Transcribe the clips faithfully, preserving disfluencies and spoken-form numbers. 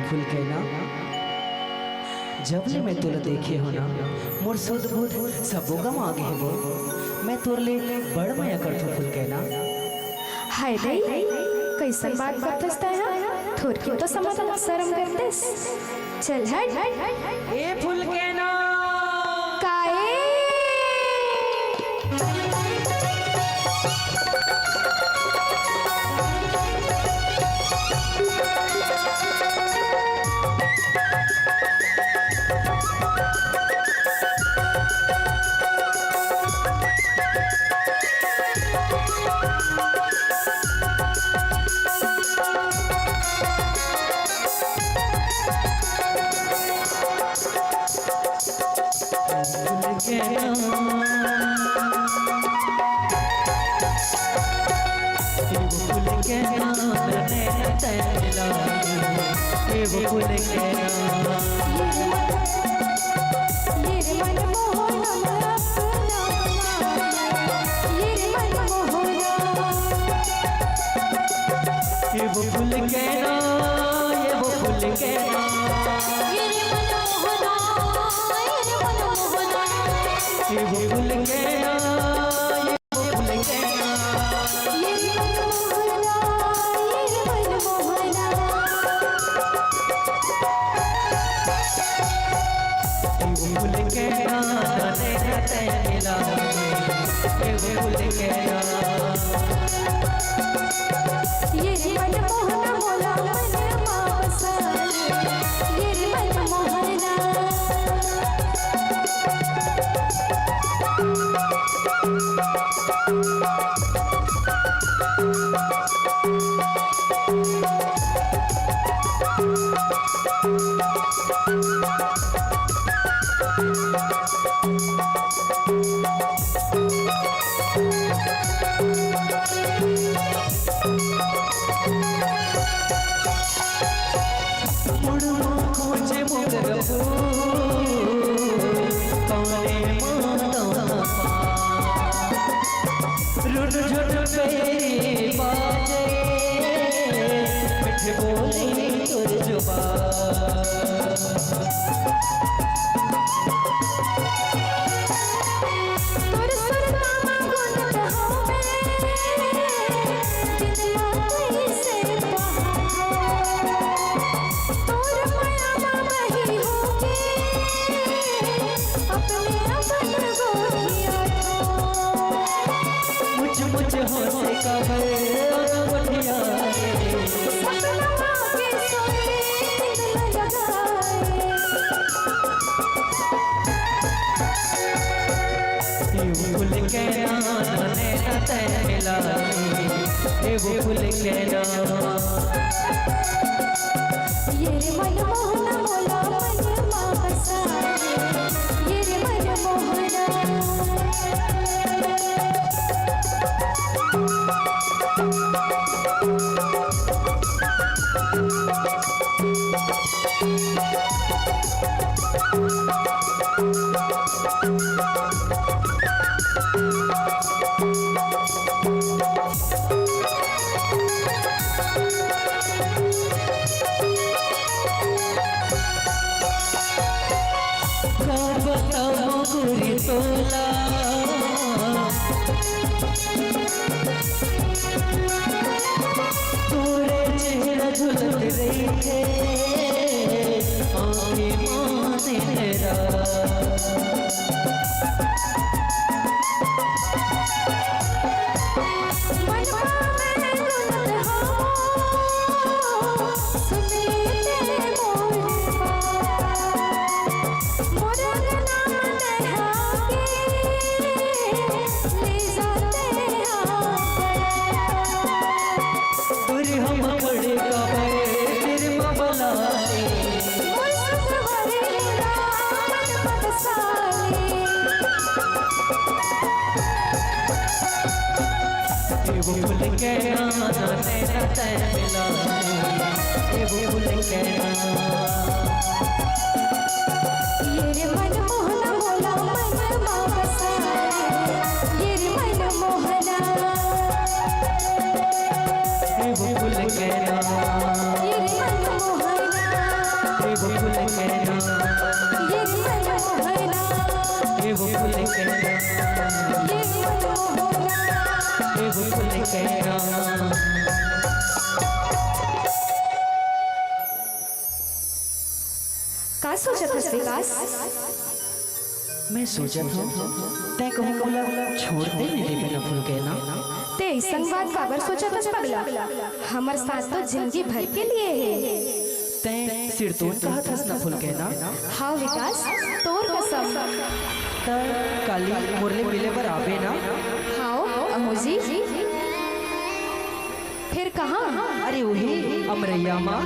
फुलकैना, जब ले मैं तोला देखे हो ना, मोर सुध बुध सबो गमा गे हे वो। मैं तोर ले बड़ मया करथों फुलकैना। हाय रे, कइसन बात करथस तैं हा? थोरकिन तो समझ सरम करतेस। चल हट। ए फुलकैना। काए? ये वो फुलकैना, ये वो फुलकैना। ये रे मनमोहना, ये रे मनमोहना। ये वो फुलकैना, ये वो फुलकैना। ये रे मनमोहना, ये रे मनमोहना। ये वो फुलकैना, तने तने मिला। ये वो फुलकैना। ये रे मनमोहना मोला मन मा बसा ले, ये रे मनमोहना। ये वो फूल कहना, ये वो फूल कहना, ये वो फूल कहना। का सोचत हस विकास? मैं सोचत हूँ, तैं कहूँ मोला छोड़ दे नइ देबे न फूल कहना। ते अइसन बात काबर सोचत हस पगला? हमर साथ तो जिंदगी भर के लिए हे। तैं सिरतोन कहत हस न फूल कहना। हाँ विकास, तोर कसम। त काली मोर ले मिले बर आबे ना? हाँ, अहो जी। फिर कहाँ? अरे उही अमरैया मा।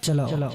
चलो।